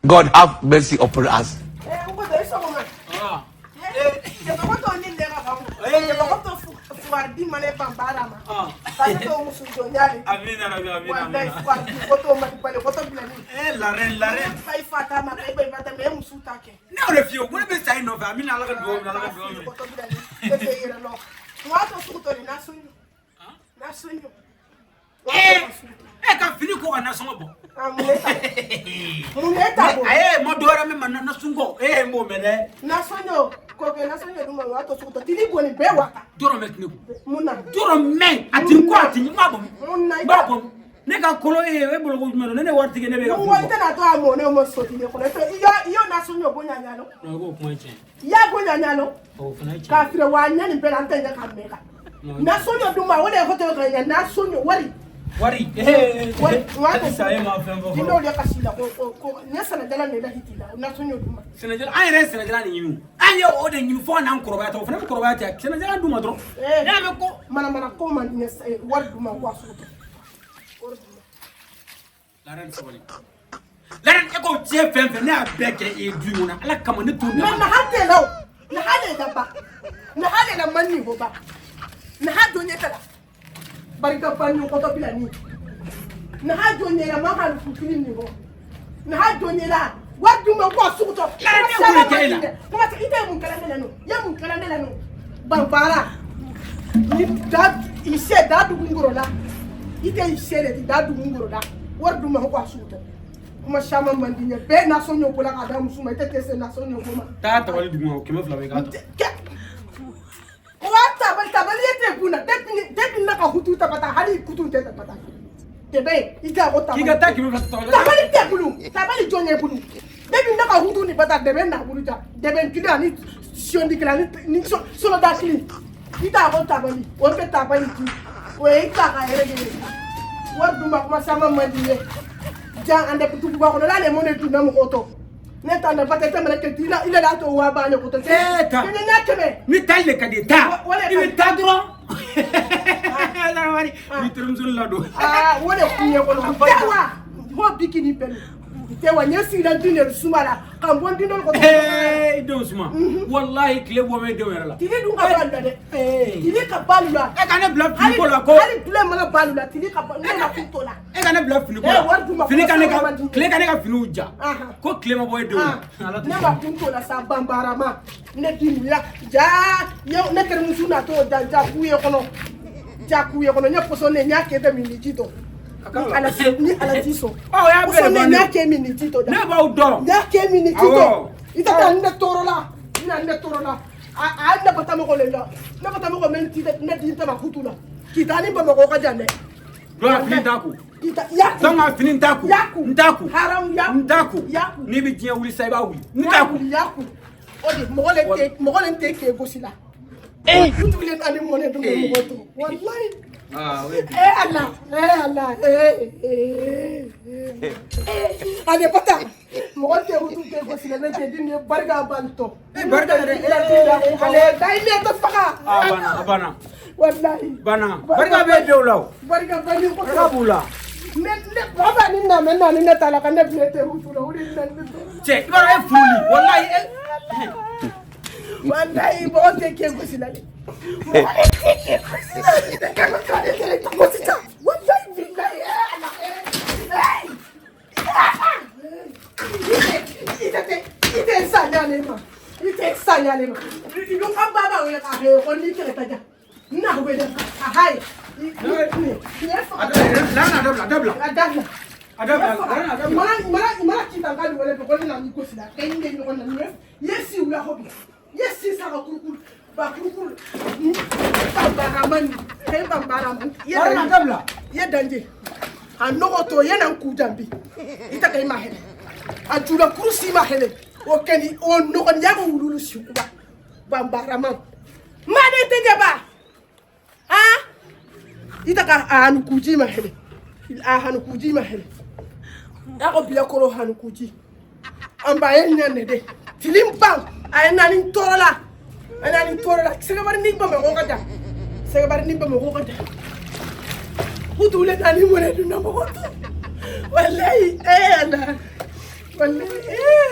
God have mercy upon us. La reine, la reine. Ne y'o de f'i ye, ko ne bɛ sa i nɔfɛ. A bɛ na, Ala ka dugawu minɛ, Ala ka dugawu minɛ. E ka fini ko ka nasɔngɔ bɔ. Mun ne ta bɔ? Ayi, ma dɔ wɛrɛ mɛn ma nasɔngɔ. E m'o mɛn dɛ. Nasɔngɔ ko kɛ nasɔngɔ dun ma, o y'a to sugu tɔ tili bɔnni bɛɛ wa. Dɔrɔmɛ tɛ ne kun. Mun na? Dɔrɔmɛ a ti n kɔ, a ti n b'a bɔ. Mun na? N b'a bɔ. Ne ka kolo e ye, e bolo ko jumɛn don? Ne ne wari tigɛ, ne bɛ ka Mun wa, i tɛna to a mɔnɛ ma so tile kɔnɔ, i y'a i y'o nasɔngɔ bɔ ɲaɲa lɔ. Non, i k'o kuma ye tiɲɛ. I y'a bɔ ɲaɲa lɔ. O fana ye tiɲɛ. K'a feere wa ɲɛ nin bɛɛ la, an tɛ ɲɛ k'a mɛn kan. Nasɔngɔ dun ma, o de ye ko to ka ɲɛ nasɔngɔ wari. Wari. Wari. Halisa e ma fɛn fɔ Ni fɔlɔ. n'o de kasi la ko ko ko ne sɛnɛjala de la hiti la nasɔngɔ dun ma. Sɛnɛjala, an yɛrɛ ye sɛnɛjala de ɲini. An ye o de ɲini fo ka n'an kɔrɔbaya ta. O fana bɛ kɔrɔbaya ten. Sɛnɛjala d'u ma dɔrɔn. Ne y'a mɛn ko. Manamana ko man di ne, wari d'u ma ko a sugu tɛ. Wari d'u ma. La reine, sabali. La reine, e ko diɲɛ fɛn fɛn, ne y'a bɛɛ kɛ e ye du in kɔnɔ. Ala kama, ne t'o Mais dama. na ha tɛ la o, na ha le la ba, na ha le la man ni ko ba, na ha don ɲɛ tɛ la barika ba ni kɔtɔ bila ni na ha don ɲɛ la ma ha kutili ni ko na ha don ɲɛ la wari d'u ma ko a sugu tɔ. La reine, ne mun de kɛ e la? Kuma tɛ, i tɛ mun kɛla ne la no, i ye mun kɛla ne la no? Banbara ni da i se da dugu ngoro la, i tɛ i se de da dugu ngoro la, wari d'u ma ko a sugu tɔ. Kuma caman man di n ye, bɛɛ nasɔn ko la k'a da muso ma, i tɛ tɛ se nasɔn ko ma. Taa tabali duguma, o 200 bɛ k'a ta. Wa tabali tabali ye tɛ kunna depuis ne ka hutu ta ka taa hali kutu tɛ ta ka taa tɛbɛ i tɛ ko tabali. K'i ka taa 200 ta tabali. Tabali tɛ bolo, tabali jɔn ye bolo? Depuis ne ka hutu ni bata dɛbɛ n'a bolo ja dɛbɛ kelen ani siyɔndi kelen ani ni sɔlɔda kelen, i t'a ko tabali, o tɛ tabali di, o ye i ta ka yɛrɛ de ye. Wari dun ma, kuma caman man di n ye. Jan an tɛ duguba kɔnɔ n'ale mun de dunna mɔgɔw tɔ ne ta nafa tɛ tɛmɛ kɛ i la, i la to wa ban ne ko tɛ. Eh, ta. Kɛmɛ n'a kɛmɛ. Ni taali de ka di ye, taa. Wa- I bɛ taa dɔrɔn. Ni terimuso ladon. Aa, o de kun ye kɔnɔ tɛ wa ho bikini bɛɛ tɛ wa n ye sigida dun de suma la ka n bɔ n den dɔ kɔnɔ. Ee, i denw suma. Walahi, tile bɔ bɛ i denw yɛrɛ la. Tili dun ka balu la dɛ, tili ka balu la. E ka ne bila fini ko la ko. Hali dulɛ mana balu la, tili ka ba ne ma kun to la. E ka ne bila fini ko Eh, la. wari d'u ma, Fini ka ne kuma ka man di. tile ka ne ka finiw ja. Ahan. Ko tile ma bɔ e denw Ah, na. Ala ne ma kun to la sa banbarama ne di ya ja ye ne terimuso na to da ja ku ye kɔnɔ, ja ku ye kɔnɔ, n ye pɔsɔn ne n y'a kɛ tɛ min ni ji tɔ ni ala ni ala ji sɔn. Ɔ, o y'a bɛɛ de Pɔsɔn ne n bannen. y'a kɛ min ni ji tɔ da. Ne b'aw dɔn. N y'a kɛ min ni ji tɔ. Awɔ. I tɛ taa ne tɔɔrɔ la, i na ne tɔɔrɔ la, a a ne bata mɔgɔ le la, ne bata mɔgɔ mɛ n ti ne di tɛ ma kutu la k'i taa ni Bamakɔ ka jan dɛ. Donc a fini t'a kun. K'i taa ya. Donc a fini t'a kun. Yaku. N t'a kun. Haram yaku. N t'a kun. Yaku. N'i bɛ diɲɛ wuli sa, i b'a wuli. N t'a kun. Yaku, o de mɔgɔ le tɛ mɔgɔ le tɛ k'e gosi la. Eh, tugulen ani mɔnɛ dun bɛ mɔgɔ to walayi. Ah, oui. Eh Allah, eh Allah, eh eh eh. Ale pata mɔgɔ tɛ hutu k'e gosi la, ne tɛ di ni barika ban tɔ. Eh, barika yɛrɛ, eh, Ale da i ne tɛ faga. Ah, banna, a banna. Walayi. Banna. Barika bɛ denw la o. Barika ban ni ko. Barika b'u la. Ne ne baba ni na mɛ na ni ne ta la ka ne bila tɛ hutu la, o de na ne tɔɔrɔ la. Cɛ, i b'a dɔn e furuli. Walahi e. Wallahi mɔgɔ tɛ kɛ gosi la dɛ. Mɔgɔ tɛ kɛ gosi la dɛ. Ka ka ne kɛlɛ ka gosi ta. Wallahi billahi eh ala eh. I tɛ i tɛ sa ɲale ma. I tɛ sa ɲale ma. I dun ka baba wele k'a fɔ ko n'i kɛlɛ ta ja. N na wele a hayi. Ni ni ye faga. Lana, a dabila, a dabila. A dabila. A dabila, Lana, a dabila. Mana mana mana kita ka wele ko ne na ni gosi la. Kɛ n bɛ ɲɔgɔn na ni ye si wula ko bi. Ye si sa ka kurukuru ba kurukuru banbaraman kɛ banbaraman. Lana, a dabila. I ye danje a nɔgɔ to ye na n ku jambi i tɛ ka i ma hɛlɛ a jula kuru si ma hɛlɛ o kɛni o nɔgɔ ni y'a ko wululu si kuba banbaraman ma de tɛ jaba ah i tɛ ka a hanukuji ma hɛlɛ a hanukuji ma hɛlɛ a ko bila kɔrɔ hanukuji an ba ye ɲɛ de tilin ban a ye naani tɔɔrɔ la, a ye naani tɔɔrɔ la. Sɛgɛbari ni Bamakɔ ka jan, sɛgɛbari ni Bamakɔ ka jan, hutule naani mɔnɛ dunna mɔgɔ to walayi eh ala. Falle.